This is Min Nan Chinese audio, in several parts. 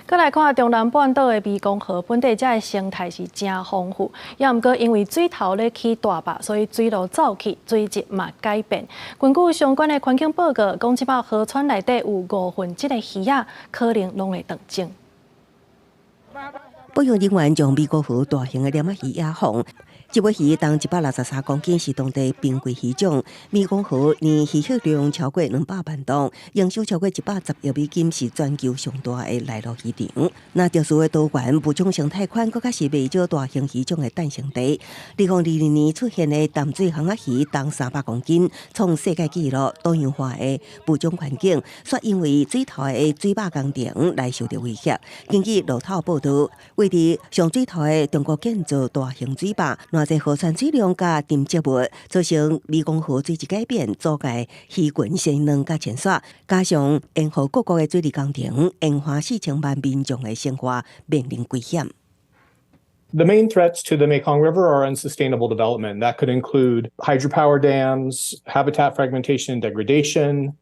閣來看中南半島的湄公河，本底遮的生態是誠豐富，也毋過因為水頭咧起大壩，所以水路走去，水質嘛改變。根據相關的環境報告，講這擺河川內底有五分之一的魚仔可能攏會斷種。保育人員將湄公河大型的鯰仔魚野放。這尾魚重163公斤，是當地瀕危魚種。湄公河年漁獲量超過200萬噸，營收超過110億美金，是全球上大的內陸漁場。若特殊的多元物種生態圈，閣較是袂少大型魚種的誕生地。2022年出現的淡水魟仔魚重300公斤，創世界紀錄。多樣化的物種環境，卻因為水頭的水壩工程來受著威脅。根據路透報導，位佇上水頭的中國建造大型水壩，偌濟河川水量佮沉積物，造成湄公河水質改變，阻礙魚群生卵佮遷徙，加上沿河各國的水利工程，沿岸4000萬民眾的生活面臨危險。 The main threats to the Mekong River are unsustainable development. That could include hydropower dams, habitat fragmentation and degradation,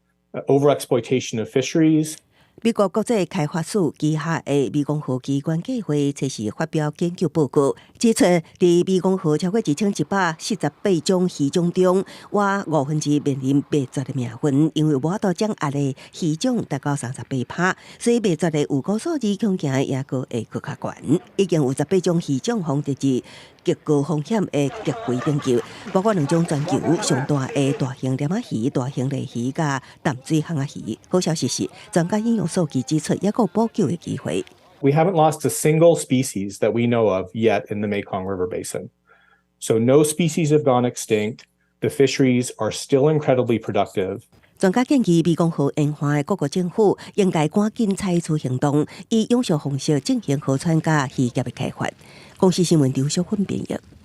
overexploitation of fisheries. 美國國際開發署旗下的湄公河機關計劃，這時發表研究報告，指出，佇湄公河超過1188種魚種中，約五分之一面臨滅絕的命運，因為無法度掌握的魚種達到38%，所以滅絕的預估數字恐驚也閣會閣較懸。已經有18種魚種予列入極高風險的極危等級，包括兩種全球上大的大型鯰仔魚、大型鱺魚佮淡水魟仔魚。好消息是，專家引用數據指出，猶閣有補救的機會。 We haven't lost a single species that we know of yet in the Mekong River Basin. So no species have gone extinct. The fisheries are still incredibly productive. 專家建議，湄公河沿岸的各國政府應該趕緊採取行動，以永續方式進行河川佮漁業的開發。公視新聞劉淑芬編譯。